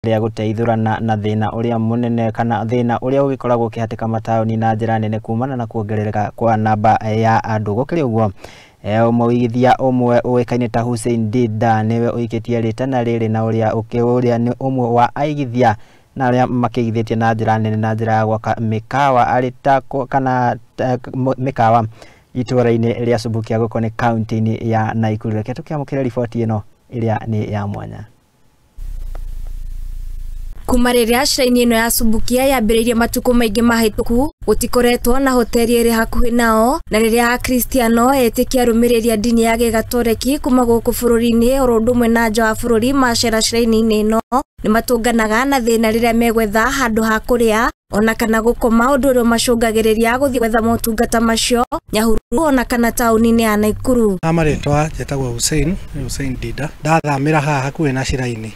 Rĩa gũteithũrana na thĩna ũrĩa mũnene kana thĩna ũrĩa ũgĩkoragwo ũkĩhatĩka mataũni na njĩra nene kumana na kuongerereka kwa namba ya andũ. Gũkĩrĩ ũguo, mũigithia ũmwe ũĩkaine ta Hussein Dida nĩwe ũikĩtie rĩtana rĩrĩ na ũrĩa nĩ ũmwe wa aigithia na arĩa makĩigithĩtie na njĩra nene na njĩra ya gwaka mĩkawa arĩ ta kana mĩkawa itũra-inĩ rĩa Subukia gũkũ nĩ kaunti-inĩ ya Nakuru. Reke tũkĩamũkĩre riboti ĩno ĩrĩa nĩ ya mwanya. Kuma rĩrĩa shrine ĩno ya Subukia yambĩrĩirie matukũ maingĩ mahĩtũku, gũtikoretwo na hoteli ĩrĩ hakuhĩ nao, na rĩrĩa Akristiano etĩkia arũmĩrĩri a ndini ya Gĩgatoreki kuma gũkũ bũrũri-inĩ oro ũndũ ũmwe na nja wa bũrũri macera shrine-inĩ ĩno, nĩ matũnganaga na thĩna rĩrĩa megwetha handũ ha kũrĩa ona kana gũkoma, ũndũ ũrĩa ũmacũngagĩrĩria gũthiĩ gwetha motungata macio Nyahururu ona kana taũni-inĩ ya Nakuru. Ha marĩtwa njĩtagwo Hussein, Hussein Dida. Ndathamĩra haha hakuhĩ na shrine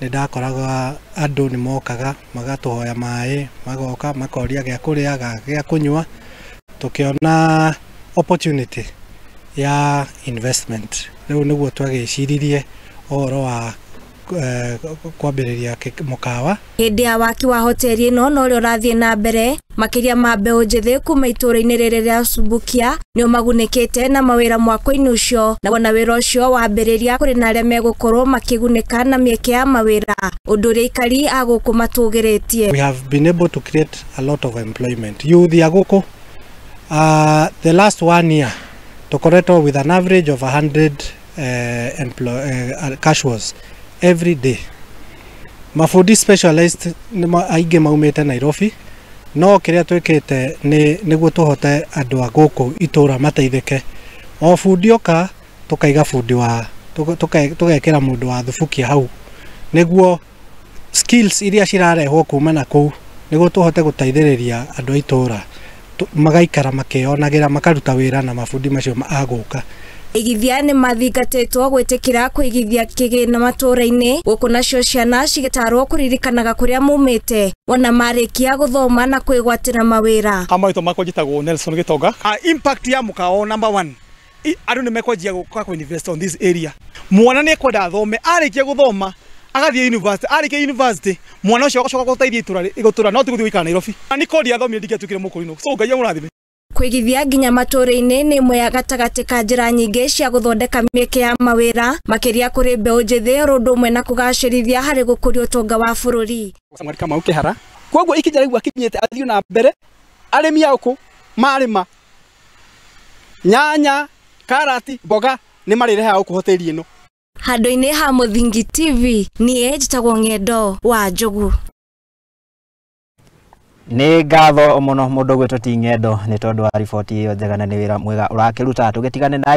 nĩ ndakoraga andũ nĩ mokaga magatũhoya maĩ, magoka makoria gĩa kũrĩa, gĩa kũnyua. Tũkĩona opportunity ya investment, rĩu nĩguo twagĩciririe ũhoro wa kwambĩrĩria mũkawa. Hĩndĩ ya waki wa hoteli ĩno na ũrĩa ũrathiĩ na mbere, makĩria ma mbeũ njĩthĩ kuma itũũra-inĩ rĩrĩ rĩa Subukia nĩo magunĩkĩte na mawĩra mwako-inĩ ũcio, na wona wĩra ũcio wambĩrĩria kũrĩ na arĩa megũkorwo makĩgunĩka na mĩeke ya mawĩra, ũndũ ũrĩa aikari a gũkũ matũgĩrĩtie. We have been able to create a lot of employment. Youth ya gũkũ, the last 1 year tũkoretwo with an average of 100 casuals every day. Mabundi specialized aingĩ maumĩte Nairobi, no kĩrĩa twĩkĩte nĩ nĩguo tũhote andũ a gũkũ itũra mateithĩke. O bundi oka tũkaiga bundi wa tũgekĩra mũndũ wa Thubukia hau, nĩguo skills iria cirarehwo kuma na kũu nĩguo tũhote gũteithĩrĩria andũ a itũra magaikara makĩonagĩra, makaruta wĩra na mabundi macio a gũka. Aigithia nĩ mathingatĩtwo gwĩtĩkĩra kũigithia kĩgĩna matũũra-inĩ gũkũ, nacio ciana cigĩtarwo kũririkanaga kũrĩa maumĩte wona marĩkia gũthoma na kwĩgwatĩra mawĩra. Marĩtwa makwa njĩtagwo Nelson Gĩtonga. Impact ya mũkawa number 1, andũ nĩ mekwanjia gũka kũ invest on this area. Mwana nĩ ekwenda athome, arĩkia gũthoma agathiĩ university, arĩkia university mwana ũcio agacoka gũteithia itũra gũtũra, no ti gũthiĩ gũikara Nairobi. Nĩ kodi athomire ndingĩatuĩkire mũkũrinũ, so Ngai amũrathime. Kũigithia nginya matũũra-inĩ nĩ ĩmwe ya gatagatĩ ka njĩra nyingĩ cia gũthondeka mĩeke ya mawĩra, makĩria kũrĩ mbeũ njĩthĩ, oro ũndũ ũmwe na kũgacĩrithia harĩ gũkũria ũtonga wa bũrũri. Samuel Kamau Kĩhara. Koguo ikinya rĩu akinyĩte athiĩ na mbere, arĩmi a gũkũ marĩma nyanya, karati, mboga nĩ marĩrehaga gũkũ hoteli ĩno. Handũ-inĩ ha Mũthingi TV, niĩ njĩtagwo Ng'endo wa Njogu. Nĩ ngatho mũno mũndũ ũgwĩtwo ti Ng'endo nĩ tondũ wa riboti ĩyo njega na nĩ wĩra mwega ũrakĩruta. Tũgĩtigane na